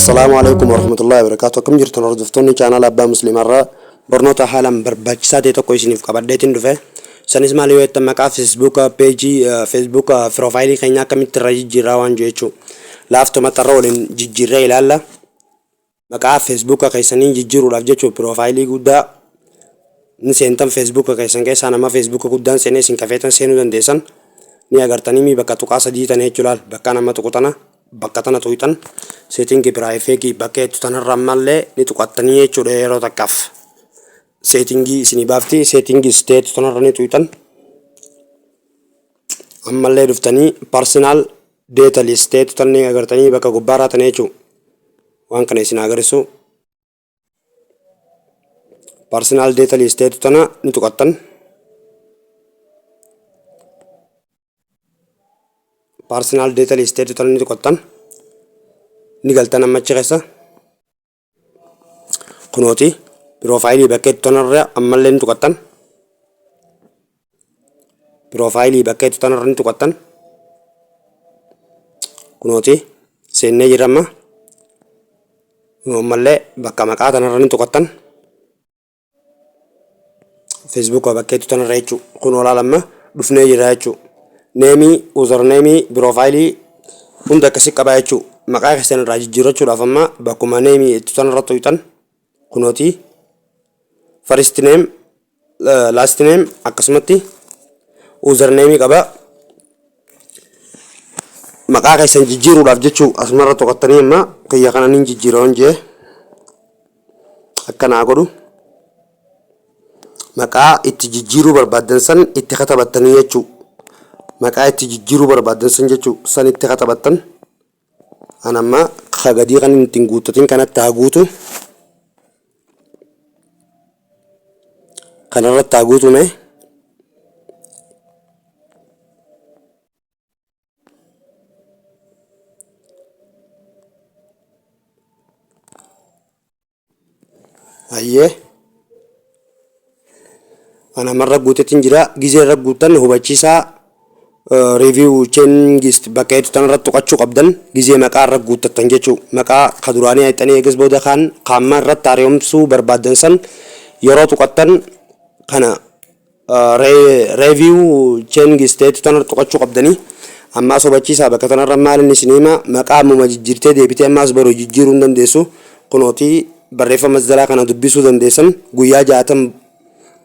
Assalaamu alaikum warahmatullahi wabarakatuh. Akkam jirtan hordoftoonni chaanaala Abbaa Musliimarraa? Barnoota haalaan barbaachisaa ta'e tokko isiniif qabadheetiin dhufe. Sanis maal yoo jettan, maqaa Facebook peejii, Facebook piroofaayilii keenya akkamitti irra jijjiirraa waan jiru jechuudha. Laaftumatti irra waliin jijjiirree ilaalla. Maqaa Facebook keessanii jijjiiruudhaaf jechuudha, piroofaayilii guddaa ni seentan. Facebook keessan keessaa nama Facebook guddaan seenee isin kafeetan seenuu dandeessan. Ni agartanii mi bakka tuqaa sadii tana jechuudha. Bakka nama tuqu tana, bakka tana tuqxan, setting privacy bakka jettu tanarra ammallee ni tuqattanii jechuudha. Yeroo takkaaf settingii isinii baafti. Settingii isteetu tanarra ni tuqxan. Ammallee dhuftanii personal details teetu tan ni agartanii bakka gubbaarraa tana jechuudha. Waan kana isin agarsiisu personal details teetu tana ni tuqattan. Personal details teetu tana ni tuqattan, ni galtan. Amma achi keessa kunooti piroofaayilii bakka jettu tanarra ammallee ni tuqattan. Piroofaayilii bakka jettu tanarra ni tuqattan. Kunooti seennee jirra. Amma ammallee bakka maqaa tanarra ni tuqattan, Facebook bakka jettu tanarra jechuu. Kun olaal amma dhufnee jirra jechuu. Nameii, usernameii, piroofaayilii hunda akkasi qaba jechuu. Maqaa keessan irraa jijjiirrachuudhaaf amma bakkuma nameii jettu tanarra tuqxan. Kunooti first name, last name, akkasumatti usernameii qaba. Maqaa keessan jijjiiruudhaaf jechuu asumarra tuqattanii. Amma kiyya kana nin jijjiira jee akkanaa godhu, maqaa itti jijjiiruu barbaaddan san itti katabattanii jechuu. Maqaa itti jijjiiruu barbaaddan san jechuu san itti katabattan. An amma gadii kan ittiin guuttatin kanatti haa guutu, kanarratti haa guutume. Hayyee. Ana amarra guutetin jira. Gizee irra guuttan hubachiisaa review changes bakka jettu tanarratti tuqachuu qabdan gizee maqaa irra guuttattan jechuu. Maqaa ka duraanii hayxanii eegas booda kaan kaamma irratti haaromsuu barbaaddan san yeroo tuqattan kana review changes ta'etu tanarra tuqachuu qabdanii. Ammaas hubachiisaa bakka tanarra maal inni isin hima? Maqaa ammuma jijjiirtee deebitee ammaas boru jijjiiruu hin dandeessu. Kunootii barreeffama jalaa kana dubbisuu dandeessan. Guyyaa 60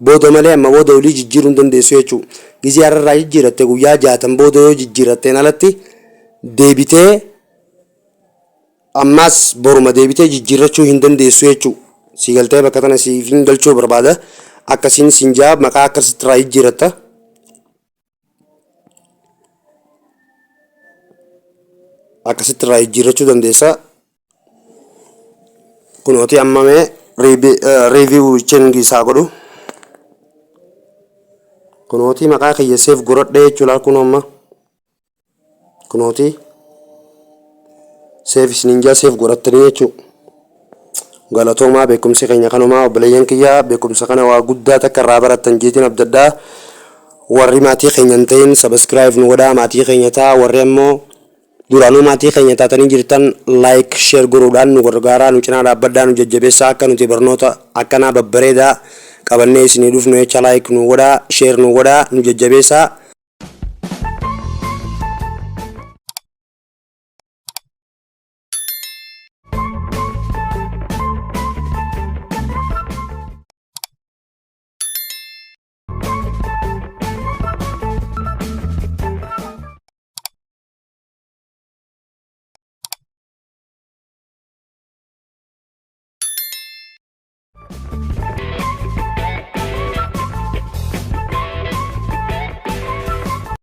booda malee amma booda olii jijjiiruu hin dandeessu jechuudha. Gizee har'arraa jijjiiratte guyyaa 60 booda yoo jijjiiratteen alatti deebitee ammaas boruma deebitee jijjiirrachuu hin dandeessu jechuudha. Si galtee bakka tana siif hin galchuu barbaada. Akkasiin siin jaa, maqaa akkasitti irraa jijjiiratta. Akkasitti irraa jijjiirrachuu dandeessa. Kunooti amma mee review change isaa godhu. Kunooti maqaa kiyya save godhadhee jechuudha kun amma. Kunooti save isiniin jaa, save godhattanii jechuudha. Galatoomaa, beekumsi keenya kanumaa. Obboleeyyan kiyyaa, beekumsa kana waa guddaa takka irraa barattan jeetiin abdadhaa. Warri maatii keenya hin ta'in subscribe nu godhaa, maatii keenya ta'a. Warri ammoo duraanuu maatii keenya taatanii jirtan like, share godhuudhaan nu gargaaraa, nu cinaa dhaabbadhaa, nu jajjabeessaa. Akka nuti barnoota akkanaa babbareedaa qabannee isinii dhufnu jecha like nu godhaa, share nu godhaa, nu jajjabeessaa.